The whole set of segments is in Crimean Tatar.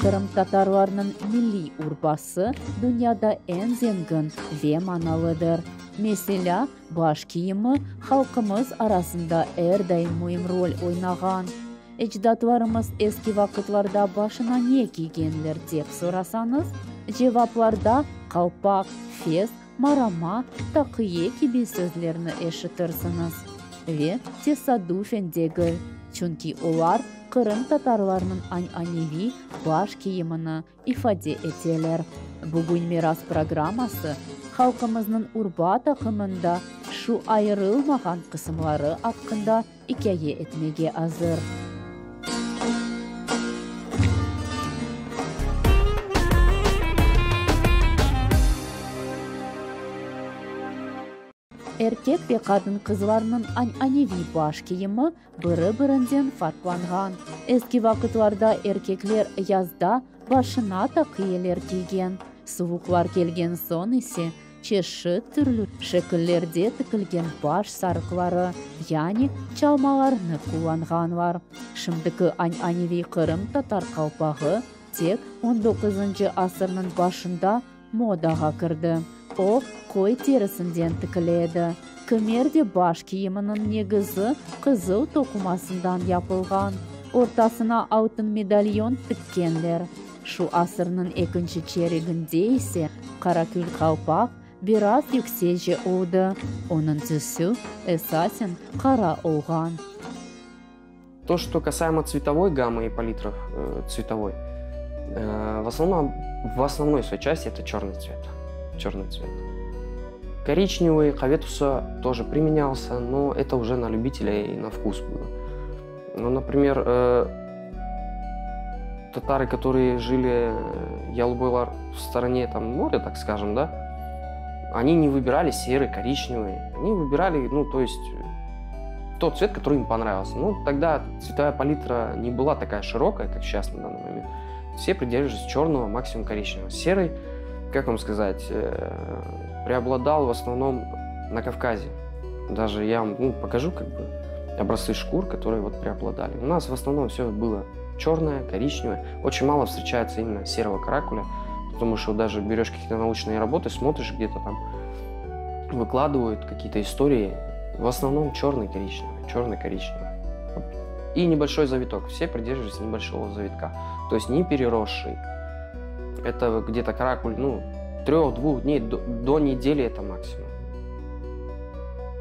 Qırımtatarlarnıñ milliy urbası dünyada eñ zengin ve manalıdır. Meselâ, baş kiyimi halqımız arasında er daim müim rol oynağan. Ecdatlarımız eski vaqıtlarda başına ne kiygenler dep sorasañız, cevaplarda qalpaq, fes, marama, taqiye kibi sözlerni eşitirsiñiz. Ve tesadüfen degil, çünki olar qırımtatarlarnıñ añaneviy baş kiyimini ifade eteler. Bugün Miras programması halqımıznıñ urba taqımında şu ayırılmağan qısımları aqqında ikâye etmege azır. Erkek ve qadın-qızlarnıñ añaneviy baş kiyimi biri-birinden farqlanğan. Eski vaqıtlarda erkekler yazda başına taqiyeler kiygen, suvuqlar kelgen soñ ise çeşit türlü şekillerde tikilgen baş sarıqları, yani çalmalarnı qullanğanlar. Şimdiki añaneviy qırımtatar qalpağı tek on doquzıncı asırnıñ başında modağa kirdi. O, qoy terisinden tikile edi. Kimer de baş kiyiminiñ negizi qızıl toqumasından yapılğan, ortasına altın medalyon tikkenler. Şu asırnıñ ekinci çeriginde ise qarakül qalpaq biraz yükselce oldı, onıñ tüsü esasen qara olğan. То, что касаемо цветовой гаммы и палитров э, цветовой, э, в основном, в основной своей части это черный цвет. Черный цвет. Коричневый qave tüsü тоже применялся, но это уже на любителя и на вкус было. Ну, например, э, татары, которые жили yalıboylar в стороне там моря, так скажем, да, они не выбирали серый, коричневый, они выбирали, ну, то есть тот цвет, который им понравился. Ну, тогда цветовая палитра не была такая широкая, как сейчас на данный момент. Все придерживались черного, максимум коричневого. Серый, как вам сказать, э, преобладал в основном на Кавказе. Даже я вам ну, покажу как бы образцы шкур, которые вот преобладали. У нас в основном все было черное, коричневое. Очень мало встречается именно серого каракуля, потому что даже берешь какие-то научные работы, смотришь где-то там, выкладывают какие-то истории, в основном черный, коричневый, черный, коричневый. И небольшой завиток. Все придерживались небольшого завитка. То есть не переросший. Это где-то каракуль, ну, трех-двух дней до, до недели это максимум.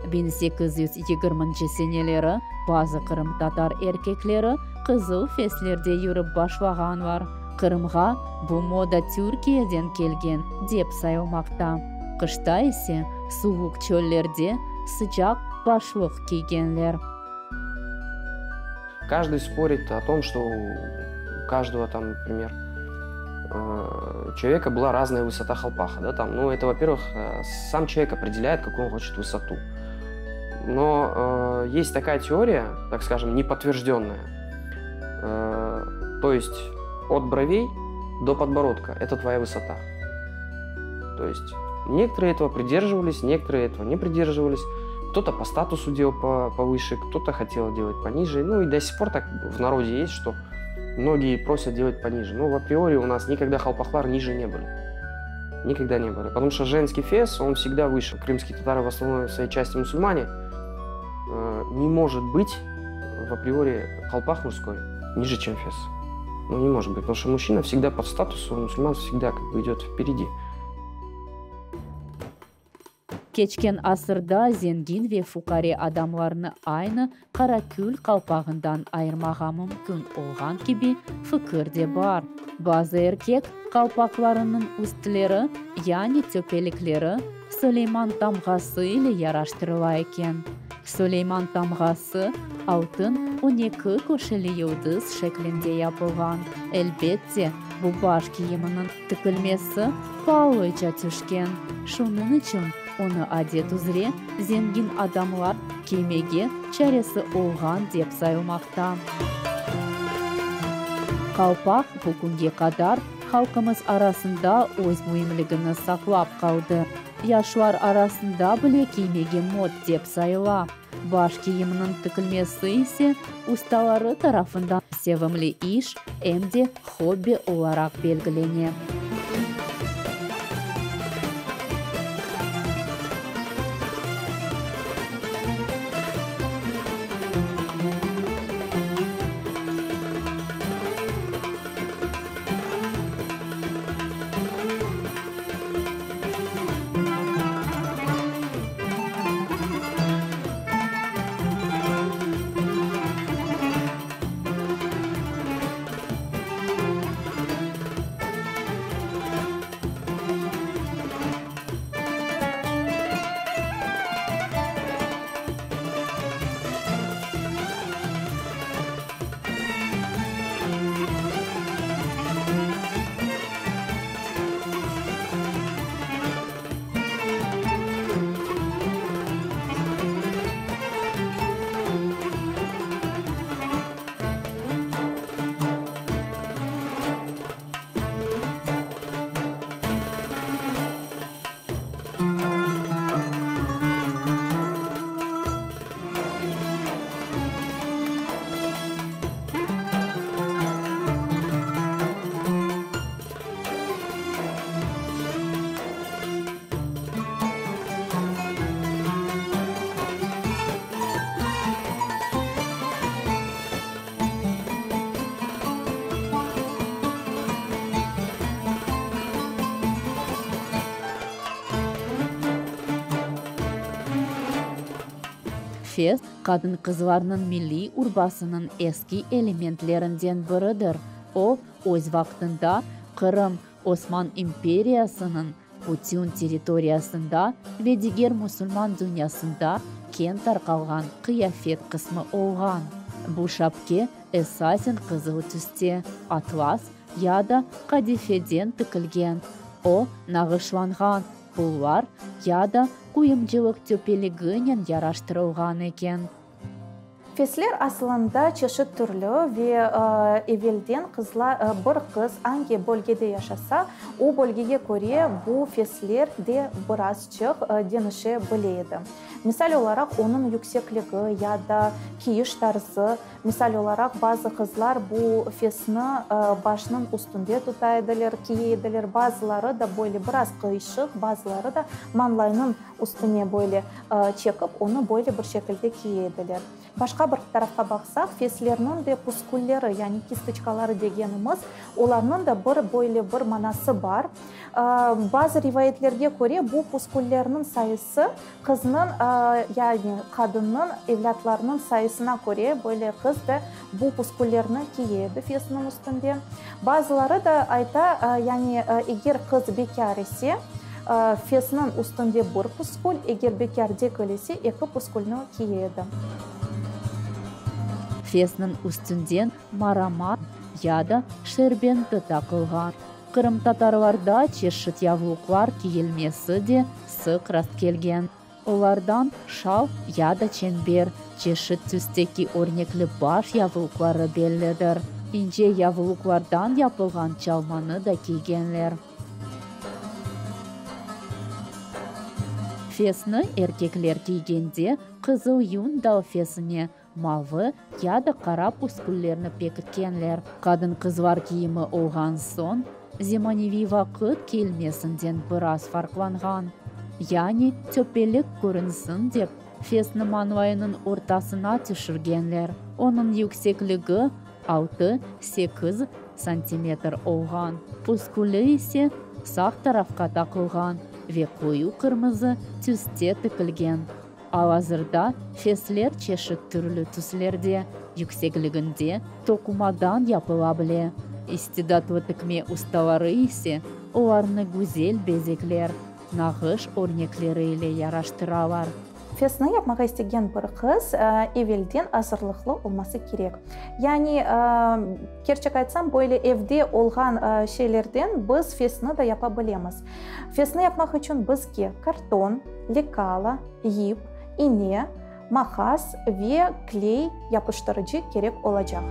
1820 seneleri bazı qırımtatar erkekleri qızıl feslerde yürip başlağanlar. Qırımğa bu moda Türkiyeden kelgen, dep sayılmaqta. Qışta ise suvuq çöllerde sıcaq başlıq kiygenler. Каждый спорит о том, что у каждого там, например, э, человека была разная высота халпаха, да, там, ну, это, во-первых, э, сам человек определяет, какую он хочет высоту. Но э, есть такая теория, так скажем, неподтвержденная. Э, то есть от бровей до подбородка – это твоя высота. То есть некоторые этого придерживались, некоторые этого не придерживались. Кто-то по статусу делал повыше, кто-то хотел делать пониже. Ну и до сих пор так в народе есть, что многие просят делать пониже. Но в априори у нас никогда халпахлар ниже не были. Никогда не были. Потому что женский фес, он всегда выше. Крымские татары в основной своей части мусульмане. Э, не может быть в априори халпах мужской ниже, чем фес. Ну, не может быть, потому что мужчина всегда по статусу, мусульман всегда как бы идет впереди. Keçken asırda zengin ve fuqare adamlarnı aynı qarakül qalpağından ayırmağa mümkün olğan kibi fikir de bar. Bazı erkek qalpaqlarınıñ üstleri, yani töpelikleri Suleyman tamğası ile yaraştırıla eken. Suleyman tamğası altın on eki köşeli yıldız şeklinde yapılğan. Elbette, bu baş kiyiminiñ tikilmesi paalıca tüşken, şunıñ içün onı adet üzre zengin adamlar kiymege çaresi olğan dep sayılmaqta. Qalpaq bu künge qadar halqımız arasında öz müimligini saqlap qaldı. Yaşlar arasında bile kiymege mot dep sayıla. Baş kiyimniñ tikilmesi ise ustaları tarafından sevimli iş em de hobbi olaraq belgilene. Fes, qadın-qızlarnıñ milliy urbasınıñ eski elementlerinden biridir. O, öz vaqtında Qırım, Osman imperiyasınıñ bütün territoriyasında ve diger musulman dünyasında keñ tarqalğan qıyafet qısmı olğan. Bu şapke esasen qızıl tüste, atlas ya da qadifeden tikilgen. O, nağışlanğan, pullar ya da quyumcılıq töpeliginen yaraştırılğan eken. Fesler asılında çeşit türlü ve evelden qızlar, bir qız angi bölgede yaşasa, o bölgege köre bu fesler de birazçıq deñişe bile edi. Misal olaraq, onıñ yüksekligi ya da kiyiş tarzı, misal olaraq, bazı qızlar bu fesni başnıñ üstünde tuta ediler, kiye ediler, bazıları da böyle biraz qıyışıq, bazıları da mañlaynıñ Üstüne böyle çekip, onı böyle bir şekilde kiye ediler. Başqa bir tarafqa baqsaq, feslerniñ de püskülleri, yani kistoçkaları degenimiz, olarnıñ da bir böyle bir manası bar. Bazı rivayetlerge köre, bu püsküllerniñ sayısı qıznıñ, yani qadınnıñ evlâtlarınıñ sayısına köre, böyle qız da bu püsküllerni kiye edi fesniñ üstünde. Bazıları da ayta, yani eger qız bekâr ise, Fesniñ üstünde bir püskül, eger bekâr degil ise, eki püskülni kiye edi. Fesniñ üstünden marama ya da şerbenti taqılğan. Qırımtatarlarda çeşit yavluqlar kiyilmesi de sıq rastkelgen. Olardan şal ya da çember, çeşit tüsteki örnekli baş yavluqları bellidir. İnce yavluqlardan yapılğan çalmanı da kiygenler. Fesni erkekler kiygende qızıl yün dal fesine mavı ya da qara püsküllerni pekitkenler. Qadın-qızlar kiyimi olğan soñ, zemaneviy vaqıt kiyilmesinden biraz farqlanğan. Yani töpelik körünsin dep, fesni mañlayınıñ ortasına tüşürgenler. Onıñ yüksekligi altı, sekiz santimetr olğan, püsküli ise sağ tarafqa taqılğan ve qoyu qırmızı tüste tikilgen. Al-azırda fesler çeşit türlü tüslerde, yüksekliginde toqumadan yapıla bile. İstidatlı tikme ustaları ise olarnı güzel bezekler, nağış örnekleri ile yaraştıralar. Fesni yapmağa istegen bir qız evelden azırlıqlı olması kerek. Yani, kerçek aytsam, böyle evde olğan şeylerden biz fesni da yapa bilemiz. Fesni yapmaq içün bizge karton, lekala, yip, ine, maqas ve kley yapıştırıcı kerek olacaq.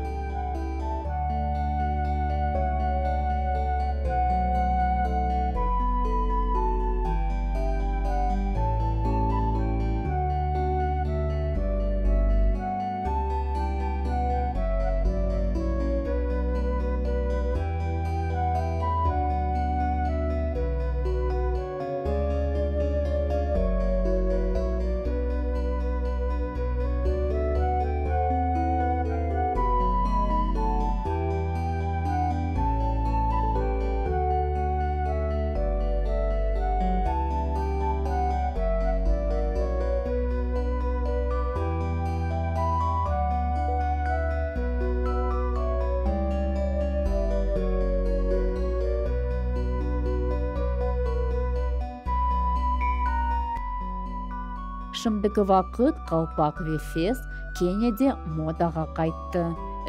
Şimdiki vaqıt qalpaq ve fes kene de modağa qayttı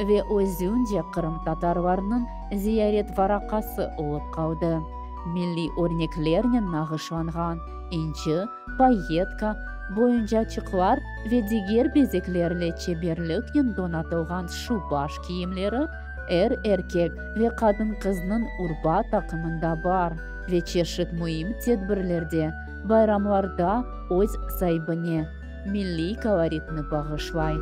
ve özünce qırımtatarlarnıñ ziyaret varaqası olıp qaldı. Milliy örneklernen nağışlanğan inci, payetka, boyuncaçıqlar ve diger bezeklerle çeberliknen donatılğan şu baş kiyimleri er erkek ve qadın-qıznıñ urba taqımında bar ve çeşit müim tedbirlerde, bayramlarda öz saibine milliy koloritni bağışlay.